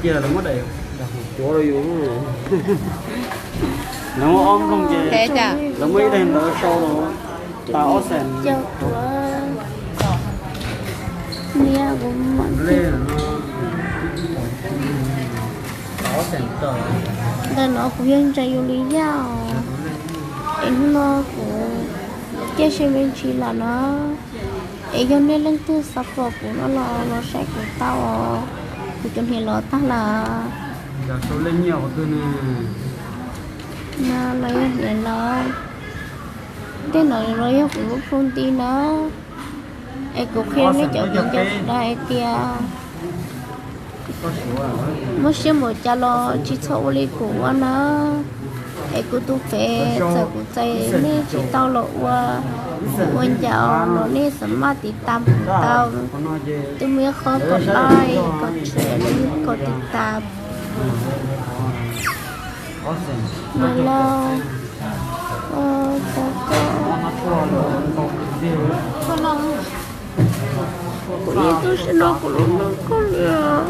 Cia lawv muab daim, daim hu cuav rau yus. Lawv muab ob nplooj ces lawv muab ib daim ntawd sau los tas ob xees. Niam, kuv mam li, ntawm no kuv yog ntsa yus li yaj os. Es hnub no kuv caij se me ntsis lawm no, es yog nej leej twg xav pom kuv no los los saib kuv tau os. Kuv cov hniav lov tag lawm. No los yog hniav lov. Tej no los yog kuv lub phooj ywg na. Es kuv qhia nej cov viv ncaus sawv daws hais tias muaj siab npaum cas los tsis txhob ua li kuv ua na. Es kuv tus fev, txawm kuv txais nej tsis tau los ua, ua ncaus los nej xam maj tiv tas kuv tau. Twb muaj ib qho kom like, kom share, kom tiv tas. Niam laus, kuv yeej tu siab rau kuv lub neej kawg li os.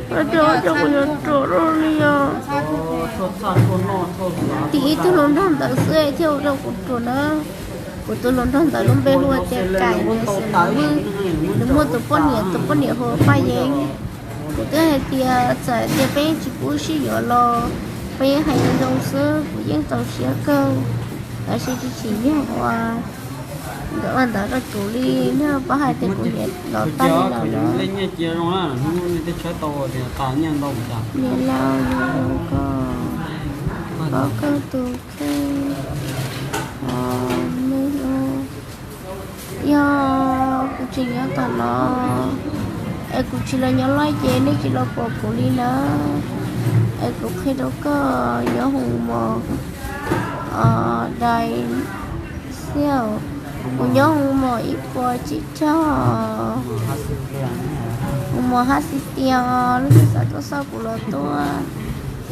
Ua cas ua cas kuv yuav ruam li os. Tim ib tug hluas nraug ntawd xwb thiaj ua rau kuv ruam na. Kuv tus hluas nraug ntawd lub npe hu ua tias Kaim, nws xeem Hmoob Vwj, nws muaj tus poj niam, tus poj niam hu ua Paj Yeeb. Kuv twb hais tias txawm hais tias peb yeej tsis pub sib yuav los peb yeej hais zoo zoo xwb, kuv yeej txaus siab kawg. Tab sis tsis tsim nyog ua nkawd ua ntawd rau kuv li, nej paub hais tias kuv niam los tag li lawm na. Niam laus, koj, koj kawg tus kheej, me lub. Yog kuv tseem nyob tom no, es kuv tsis los nyob loj ces nej tsis los pom kuv li na. Es kuv qhia rau koj, nyob hoos mos, dai xiaus, kuv nyob hoos mos ib puas tsib caug, hoos mos hab xis tias, leej twg xav tuaj xauj kuv los tuaj.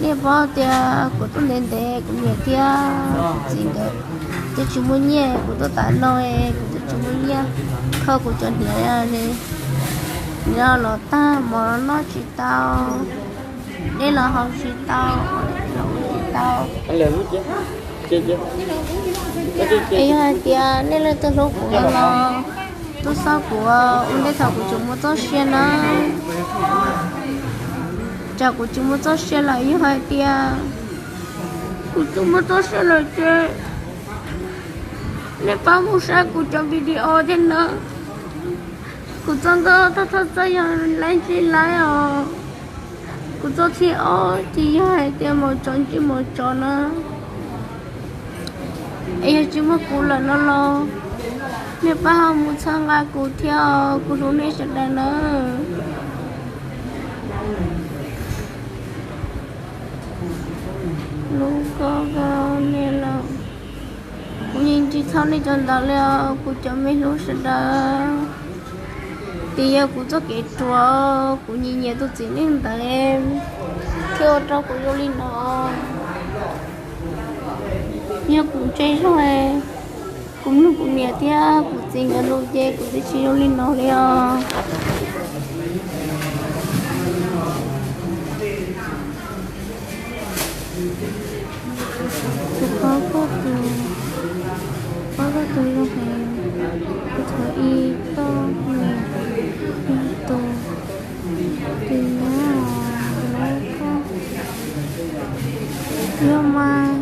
Nej paub tias kuv tuaj ntev ntev, kuv niam thiab kuv txiv nkawd twb tsis muaj nyiaj, kuv tuaj tas no kuv twb tsis muaj nyiaj kho kuv cov hniav li. Nyob los tag, mov los noj tsis tau, dej los haus tsis tau, los ua tsis tau. Es yog hais tias nej leej twg hlub kuv no los tuaj xauj kuv ua ntej thaum kuv tseem muaj txoj sia na. Tsam kuv tsis muaj txoj sia lawm, yog hais tias kuv tsis muaj txoj sia lawm ces nej pab mus saib kuv cov video thiab na. Kuv txoj nkauj thawj thawj txoj yog laib ntsib laib os. Kuv txoj thib ob ces yog hais tias maum tsov ntsib maum tsov na. Es yog tsis muaj kuv lawm no los nej pab ho mus txhawb nqa kuv thiab os, kuv hlub nej sawv daws na. Hlub koj, niam laus. Kuv yeej tsis txhawj nej cov ntawd li os, kuv cov me hlub sawv daws. Twb yog kuv txoj kev ruam, kuv nyiam nyiam tus txiv neej ntawd thiaj ua rau kuv zoo li no. Yog kuv tseg zog, kuv mloog kuv niam thiab kuv txiv nkawd lus ces kuv twb tsis zoo li no li os. Kuv paub koj tus, paub koj tus zoo heev, kuv thov ib toj niam ib tug tus nyab os, lub koj. Yog mas,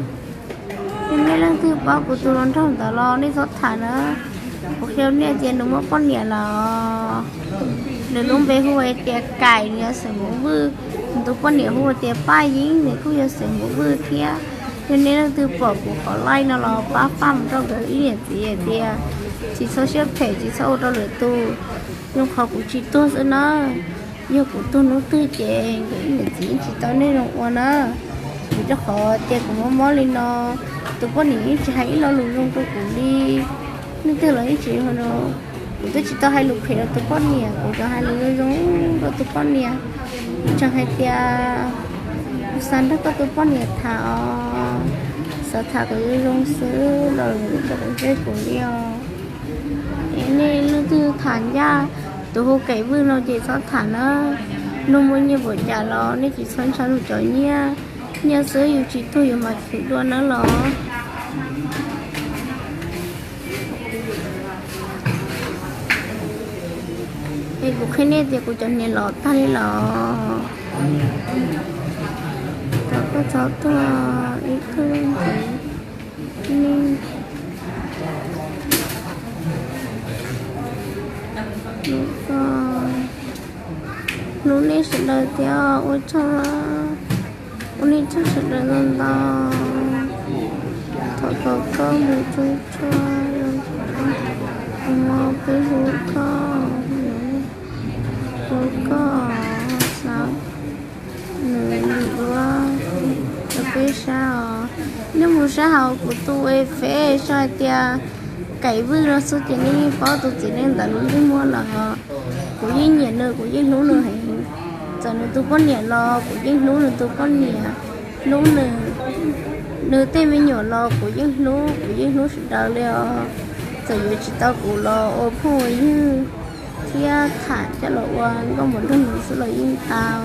yog nej leej twg paub kuv tus hluas nraug ntawd los nej txhob tham na. Kuv qhia nej tias nws muaj poj niam lawm. Nws lub npe hu ua tias Kaim, nws yog xeem Hmoob Vwj. Nws tus poj niam hu ua tias Paj Yeeb, nws kuj yog xeem Hmoob Vwj thiab. Yog nej leej twg pom kuv qhov like no los pab faj mus rau nkawd ib niam txiv hais tias tsis txhob siab phem, tsis txhob ua rau lwm tus. Zoo qhov kuv tsis tuag xwb na. Yog kuv tuag hnub twg ces nkawd ib niam txiv yeej tsis tau nej zoo ua na. Vim rau qhov tias kuv mob mob li no, tus poj niam yeej tsis hais ib lo lus zoo rau kuv li. Leej twg los yeej tsis, kuv twb tsis tau hais lus phem rau tus poj niam, kuv tsuas hais lus zoo zoo rau tus poj niam. Kuv tseem hais tias kuv xav nrog koj tus poj niam tham os, xav tham kom zoo zoo xwb los nws tsis quav ntsej kuv li os. Es nej leej twg tham ncaj tus hu Kaim Vwj no ces txhob tham na. Nug muaj nyiaj npaum cas los nej tsis txhob ntshai nug cov nyiaj, nyiaj xwb yus tsis tuag yus mam khwv dua nawb los. Es kuv qhia nej tias kuv cov hniav los tag li los. Txhob tuag, txhob tuag, ib tug ntxiv. Nej, hlub ko, hlub nej sawv daws thiab ua tsaug, ua nej tsaug sawv daws ntau ntau. Thov kom koj mus tsuag tsuag, mus peb hlub koj, hlub koj, xav nws lwm duab rau peb sab os. Nej mus saib hauv kuv tus Face saib hais tias Kaim Vwj no xwb ces nej yeej paub tus txiv neej ntawd lub ntsej muag lawm. Kuv yeej nyiam nws, kuv yeej hlub nws heev. Txawm nws tus poj niam los kuv yeej hlub nws tus poj niam, hlub nws, nws tej me nyuam los kuv yeej hlub, kuv yeej hlub sawv daws li os. Txawm yuav tsis tau kuv los ua phooj ua ywg thiab tham coj los ua nkauj mus nrog nws xwb los yeej tau,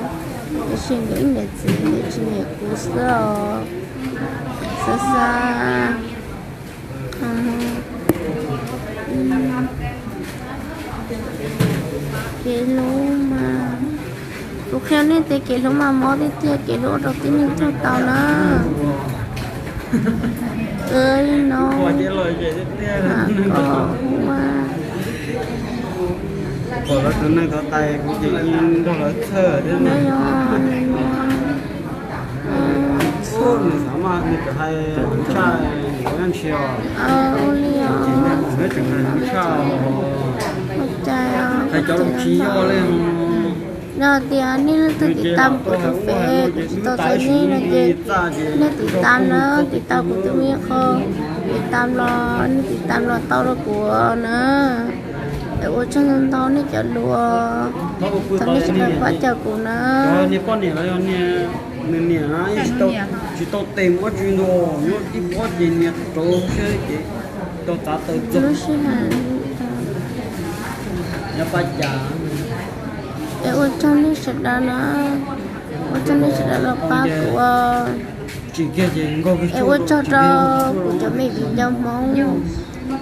tiam sis nkawd ib niam txiv nkawd tsis nyiam kuv xwb os. Xav xav, kev hlub mas, kuv qhia nej tias kev hlub mas mob tiag tiag, kev hlub ua rau tib neeg tuag tau na. Li no, koj ua, ua, ua li os. Ua cas no tias nej leej twg tiv tam kuv tus Face kuv tsis tau txais nej no ces nej tiv tam na, tiv tam kuv tus me qho, tiv tam los nej tiv tam los tau rau kuv na. Es ua tsaug ntau ntau nej cov lus, thov nej sawv daws pab cawm kuv na. Nws niam tsis tau tes mus ua tsi ntua, nyob ib pob ces nias rau siab ces tau txav taw txog. Es ua tsaug nej sawv daws na, ua tsaug nej sawv daws los pab kuv. Es ua tsaug rau kuv cov me viv ncaus Hmoob,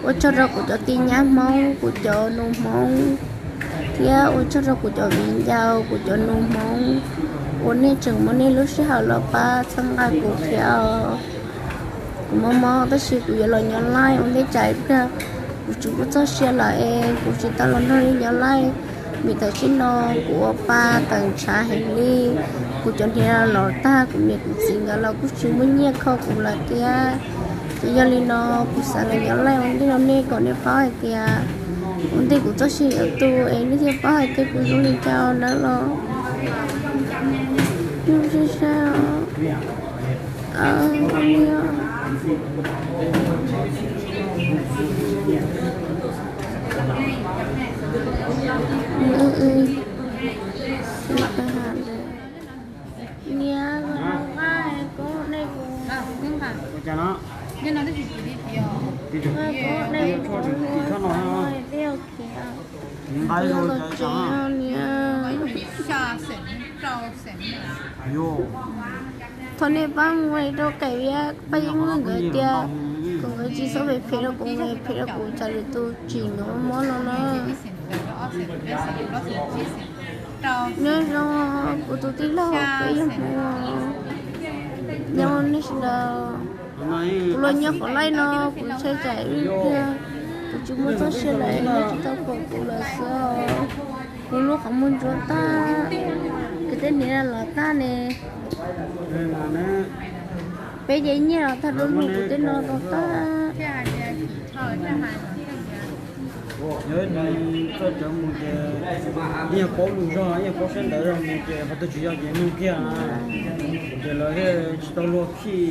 ua tsaug rau kuv cov tij nyab Hmoob, kuv cov nus Hmoob, thiab ua tsaug rau kuv cov viv ncaus, kuv cov nus Hmoob, uas nej tseem muab nej lub sij hawm los pab txhawb nqa kuv thiab os. Kuv mob mob tab sis kuv yuav los nyob laij ua ntej tsam ib pliag kuv tsis kuj txoj sia lawm es kuv tsis tau los nrog nej nyob laij. Vim tam sim no kuv ua pa tawm ntshav heev li, kuv cov hniav los tag, kuv niam kuv txiv nkawd los kuj tsis muaj nyiaj kho kuv lawm thiab. Ces yog li no kuv xav los nyob laij ua ntej no nej kom nej paub hais tias ua ntej kuv txoj sia yuav tu es nej thiaj paub hais tias kuv zoo li cas nawb los. Nyob sib sab os. Niam, koj nqa koj dej kuv, koj dej kuv, niam, tsev niam. Thov nej pab mus hais rau Kaim Vwj, Paj Yeeb Vwj nkawd tias kom nkawd tsis txhob phem phem rau kuv, phem rau kuv tsam lwm tus tsim nkawd mob mob no na. Nyob zoo kuv tus tij laug peb yog Hmoob, nyob nej sawv daws. Kuv los nyob qhov laij no kuv ntshai tsam ib pliag kuv tsis muaj txoj sia lawm nej tsis tau pom kuv lawm xwb os. Kuv lub qhov muag ntsuab tag, kuv tej hniav los tag ne. Peb ces nyiaj los tag dua mus kuv tej no los tag. Yog koj cov mus ces yeej paub lus zog, yeej paub sab ntawv zog mus ces qhov twg tsis yog ces nug kiag, ces lawv thiaj tsis tau luag khij.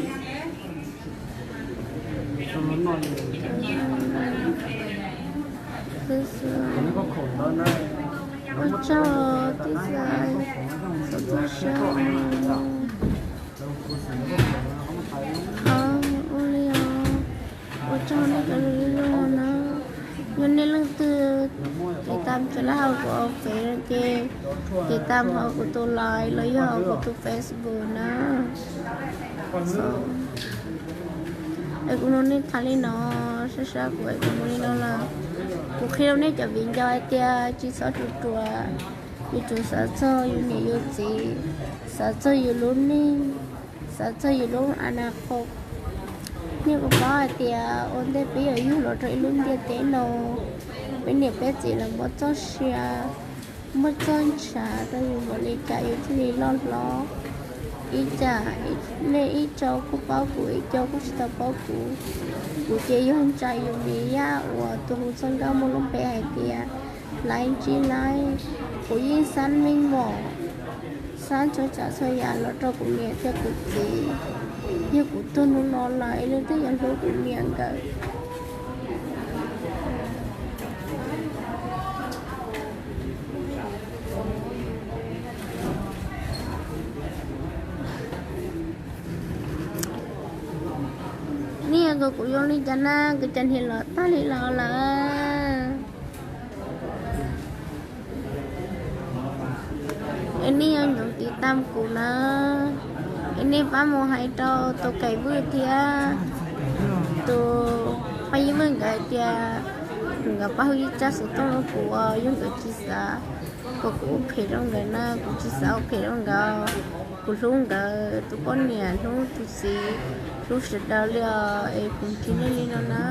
Ua tsaug tib xav, txhob tu siab. Ua li os, ua tsaug nej cov lus zoo na. Yog nej leej twg es tam tso laj hauv kuv Facebook ces, ces tam hauv kuv tus Line los yog hauv kuv tus Facebook na. Es kuv nug nej tham li no, sab sab kuv es kuv nug li no lawm. Kuv qhia rau nej cov viv ncaus hais tias tsis txhob ruam ruam, yus tsum xav txog yus niam yus txiv, xav txog yus lub neej, xav txog yus lub a na qhov. Nej puas paub hais tias ua ntej peb yuav yug los rau ib lub ntiaj teb no, peb niam peb txiv lawv muaj txoj sia, muaj txoj ntshav rau yus npaum li cas yus thiaj li loj hlob. Ib tsam nej ib co kuj paub kuv, ib co kuj tsis tau paub kuv. Kuv ces yog ntsa yus niam Yaj uas tus hu txoj nkauj muaj lub npe hais tias Laib Ntsib Laib. Kuv yeej xab meej mom, xab txhua tsav txhua yam los rau kuv niam thiab kuv txiv. Yog kuv tuag hnub no lawm es leej twg yuav hlub kuv niam nkawd? Nej yuav kom kuv zoo li cas na, kuv cov niam los tag li los lawm. Es nej yuav nyob tiv tam kuv na, es nej pab mus hais rau tus Kaim Vwj thiab tus Paj Yeej Vwj nkawd hais tias nkawd pab hu ib tsab xov tooj rau kuv, yog nkawd tsis xav kom kuv ua phem rau nkawd na, kuv tsis xav ua phem rau nkawd. Kuv hlub nkawd tus poj niam, hlub tus txiv, hlub sawv daws li os, es kuv nrhiav nej li no na.